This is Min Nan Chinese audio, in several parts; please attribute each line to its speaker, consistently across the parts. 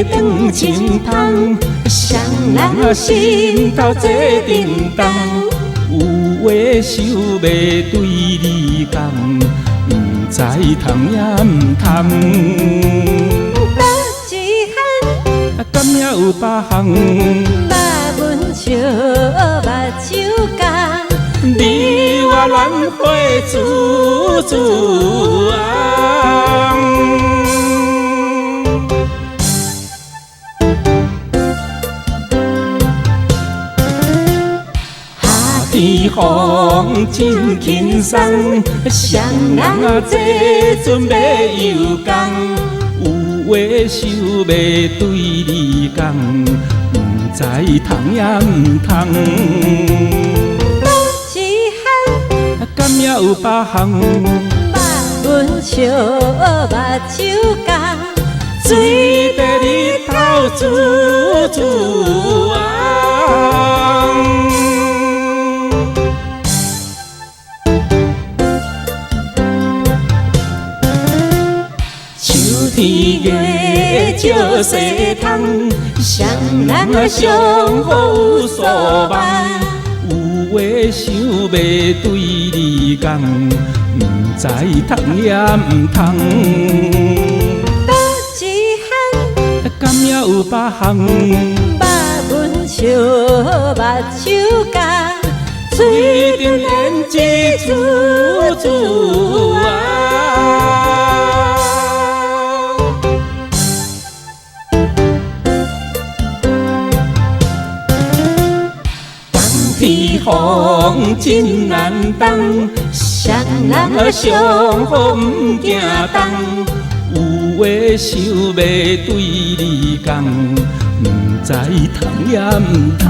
Speaker 1: 斷情通，雙人心頭做振動。有話想欲對你講，毋知通抑毋通。
Speaker 2: 佗一項，
Speaker 1: 敢猶有別項？
Speaker 2: 目阮笑，目睭干。
Speaker 1: 你我蘭花處處紅。夏天風真輕鬆，雙人坐船欲遊港，有話想欲對你講，毋知通抑毋通。
Speaker 2: 佗一項，
Speaker 1: 敢猶有別項？
Speaker 2: 目阮笑，目睭干。
Speaker 1: 水綴日頭處處紅。秋天月照西窗，雙人相好有所望。有話想欲對你講，毋知通抑毋通。
Speaker 2: 佗一項，
Speaker 1: 敢猶有別項？
Speaker 2: 目阮笑，目睭干。
Speaker 1: 水陣胭脂處處紅。冬天風真難擋，雙人相好毋驚凍。有話想欲對你講，毋知通抑毋通。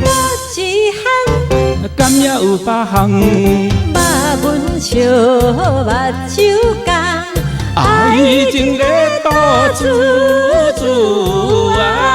Speaker 2: 佗一項，
Speaker 1: 敢猶有別項？
Speaker 2: 目阮笑，目睭干。
Speaker 1: 愛情熱土處處紅。